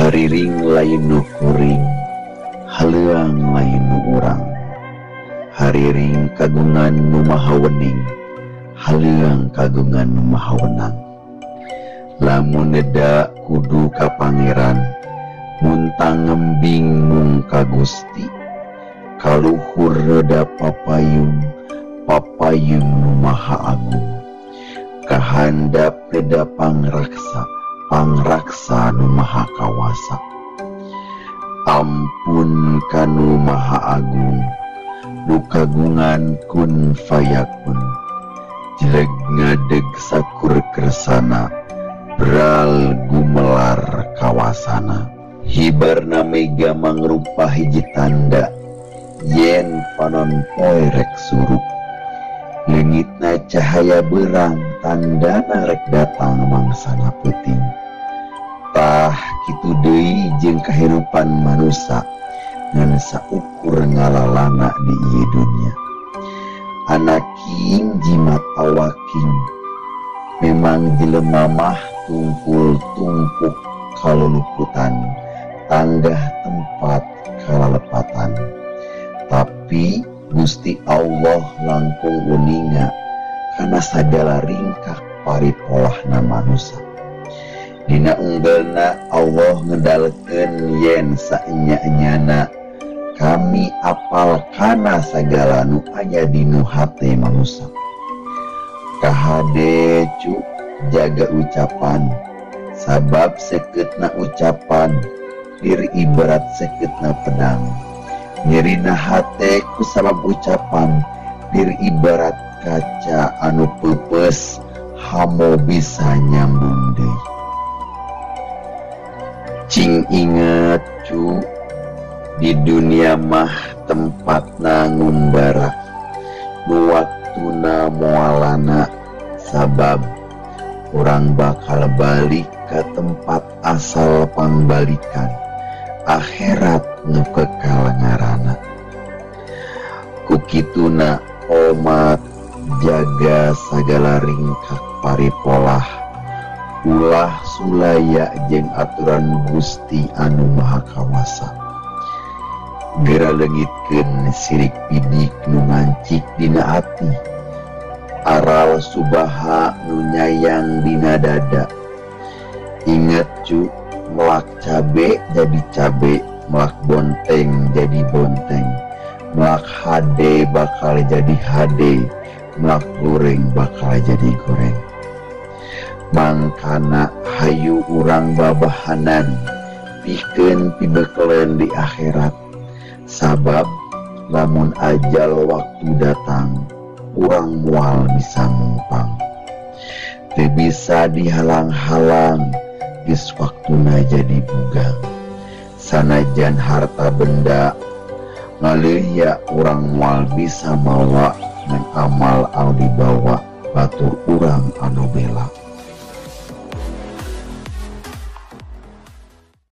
Hariring lain nu kuring, haleuang lain nu urang. Hariring kagungan nu maha wening, haleuang kagungan nu maha wenang. Lamun neda kudu ka pangeran, muntang ngembing mung ka Gusti. Kaluhur reda papayung, papayung nu maha agung. Kahandap reda pangraksa, pangraksa nu maha kawasa. Ampun kanu maha agung, nu kagungan kun fayakun. Jeleg ngadeg sakur kersana, bral gumelar kawasana. Hibarna mega mangrupa hiji tanda, yen panon poe rek surup. Leungitna cahaya berang, tandana rek datang mangsana peuting. Tah kitu deui jeung kahirupan manusa, ngan saukur ngalalana di ieu dunya. Anaking jimat awaking, memang jelema mah tungkul tungkuk kaluluputan, tanggah tempat kalalepatan. Tapi Gusti Allah langkung uninga kana sagala ringkah paripolahna manusa. Dina unggelna Allah ngedalkeun yen saenya-enyana kami apal kana sagala nu aya dinu hate manusa. Kahade cu jaga ucapan, sabab sekeutna ucapan diri ibarat sekeutna pedang. Nyerina hate ku sabab ucapan diri ibarat kaca anu peupeus hamo bisa nyambung deui. Cing inget cu, di dunia mah tempatna ngumbara, nu waktuna moalana, sabab urang bakal balik ka tempat asal pangbalikan, akhirat nu kekal ngarana. Ku kituna omat jaga sagala ringkak paripolah, ulah sulaya jeung aturan Gusti anu Maha Kawasa. Gera leungitkeun sirik pidik nu ngancik dina ati, aral subaha nu nyayang dina dada. Inget cu, melak cabe jadi cabe, melak bonteng jadi bonteng, melak hade bakal jadi hade, melak goreng bakal jadi goreng. Mangkana hayu urang babahanan pikeun pibekeleun di akhirat, sabab lamun ajal waktu datang urang moal bisa ngumpang, teu bisa dihalang-halang, geus waktuna jadi bugang. Sanajan harta benda ngaleuya urang moal bisa mawa, ngan amal anu dibawa batur urang anu bela.